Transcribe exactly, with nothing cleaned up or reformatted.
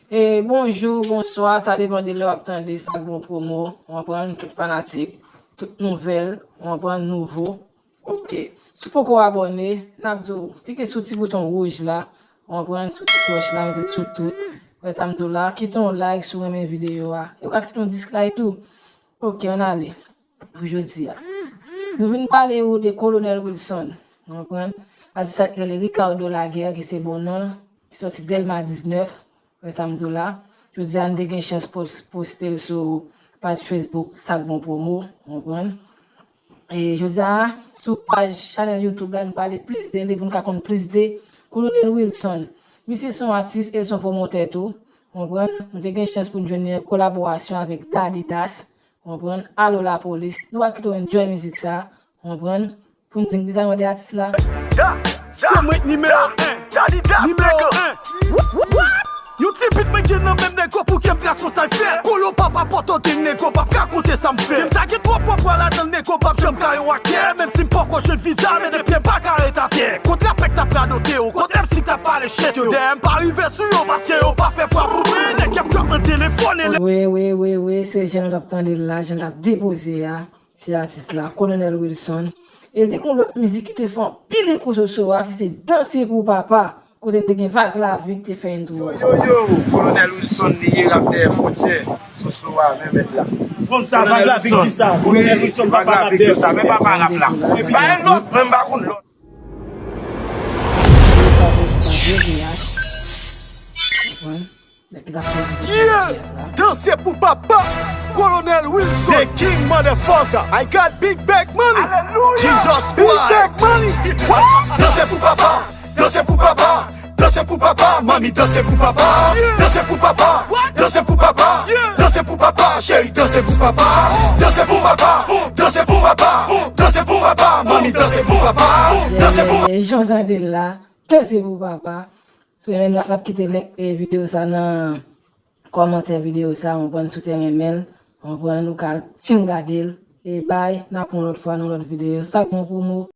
E bonjou, bonswa, sa depann de lè w ap tande Sa K Bon Promo, w konprann, tout fanatik, tout nouvèl, w konprann, nouvo. Ok. Si w poko abòne, n ap di w, klike sou ti bouton wouj la, w konprann, sou ti klòch la, mete l sou tout. Wè sa m di w la, kite yon like si w renmen videyo a. E w ka kite yon dislike tou. Ok, ann ale. Pou jodi a. Nou vin pale ou de Kolonèl Wilson. Ou konprann? Atis sa ki rele Ricardo Laguerre, ki se bon non l, ki sòti Dèlma diznèf, wè sa m di w la. Jodi a, nou te gen chans pos-, poste l sou paj Facebook Sa K Bon Promo, ou konprann? E jodi a, sou paj chanèl YouTube la, nou pale plis de li, pou nou ka konn plis de Kolonèl Wilson. Misye se yon atis e l se yon pwomotè tou, ou konprann? Nou te gen chans pou n jwenn yon kolaborasyon avèk Dadidas, ou konprann? Alo Lapolis. Nou va kite w enjoy mizik sa, ou konprann? Pou n di n ki sa nou de atis la. Se mwen k nimewo en. Nimewo en. Yon ti bit mwen gen nan menm, nego, pou ke m tras yon sa y fè. Kolo papa pòto gen, nego p ap ka konte sa m fè. Ke m sa gen twòp pwa ladan l, nego p ap janm ka yon aktè. Menm si m poko jwenn viza, men depi m pa ka ret atè. Kontrapèk t ap radote yo, kontrè m si t ap pale chet yo. Dèyè m pa rive sou yo, paske yo pa fè pwa pou mwen. Nèg y ap jòk nan telefòn e lè. Wi, wi, wi, wi, se jan n t ap tande l la, jan n t ap depoze a. Se atis la, Kolonèl Wilson. E l te gen yon lòt mizik ki te fè anpil eko sou Soso a, ki se Danse pou Papa, kote l te gen Vag Lavi ki te fè intro a. Yo, yo, yo, Kolonèl Wilson li ye, rap dèyè fwontyè, Soso a, men mèt la. Konn sa, Vag Lavi k di sa. Kolonèl Wilson, papa rap dèyè fwontyè. Men papa rap la. Pa yon lòt, men m pa konn lòt. Yeah! Danse pou papa! Kolonèl Wilson, the king motherfucker. I got big bag money. Jesus Christ. Big bag money. Danse pou papa, danse pou papa, danse pou papa, manmi danse pou papa, danse pou papa, danse pou papa, danse pou papa, cheri danse pou papa, danse pou papa, danse pou papa, danse pou papa, manmi danse pou papa, danse pou E jan w tande l la, danse pou papa. Si w renmen l, n ap kite link e videyo sa nan kòmantè videyo sa, ou konprann, si w te renmen l, ou konprann, ou ka fin gade l. E bay, n ap yon lòt fwa nan lòt videyo. Sa k bon pou nou,